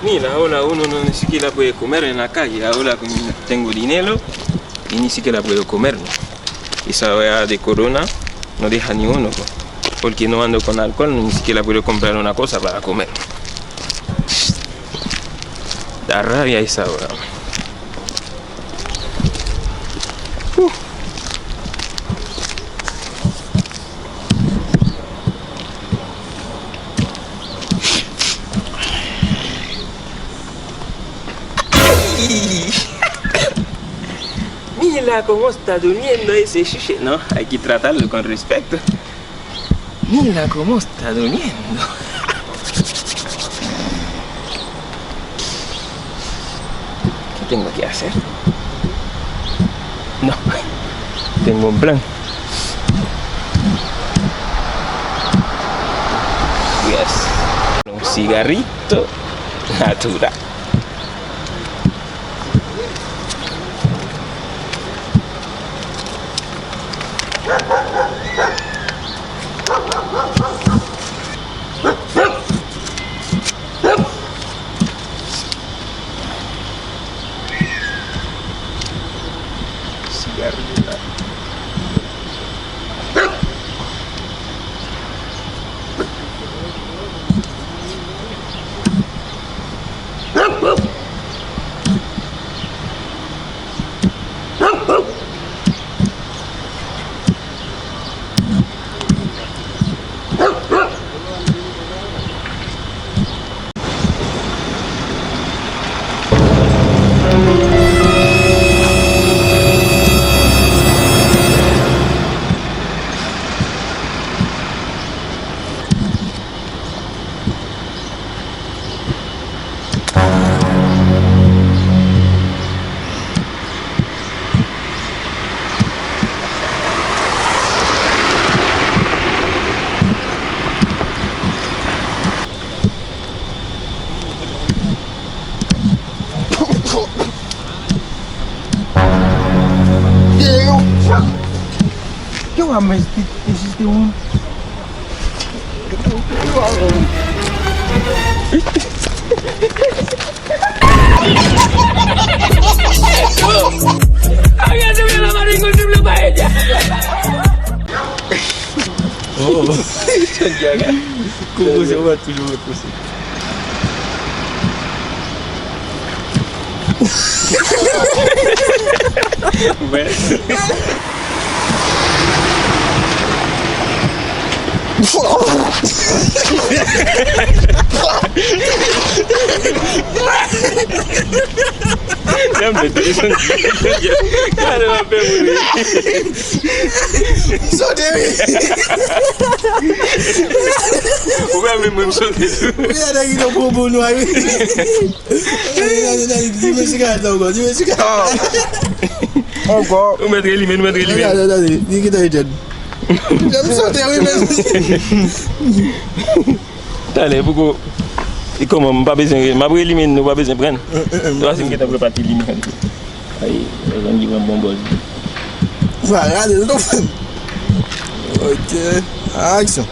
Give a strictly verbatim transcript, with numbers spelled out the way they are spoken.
Ni la, hola, uno no ni siquiera puede comer en la calle. Ahora con tengo dinero y ni siquiera puedo comer, ¿no? Y esa weá de corona no deja ni uno, po. Porque no ando con alcohol, ni siquiera puedo comprar una cosa para comer. Da rabia esa weá. Mira cómo está durmiendo ese chiche, ¿no? Hay que tratarlo con respeto. Mira cómo está durmiendo. ¿Qué tengo que hacer? No, tengo un plan. Yes. Un cigarrito natural. Sigaryo la. Yo, a mès ki ensiste moun. Oh. Kou poze, ou va toujou repoze. Wè. Gade la pè moun. Sote wi. Ou pa menm, menm sote tou. Wi, a nèg ki nan bonbon nwa wi. Gade, gade, gade, di mesye ka atann ankò, di mesye ka atann. Ankò. Ou mèt elimen, ou mèt elimen. Gade, gade, gade, di ki tan e jèn. Jan m sote wi, men. Talè, poko, e kòman, m pa bezwen, m ap elimen, nou pa bezwen pran. Twa si m gentan prepare elimen. Ay, zanmi pran bon bòz. Sa gade, nou. Ok, aksyon.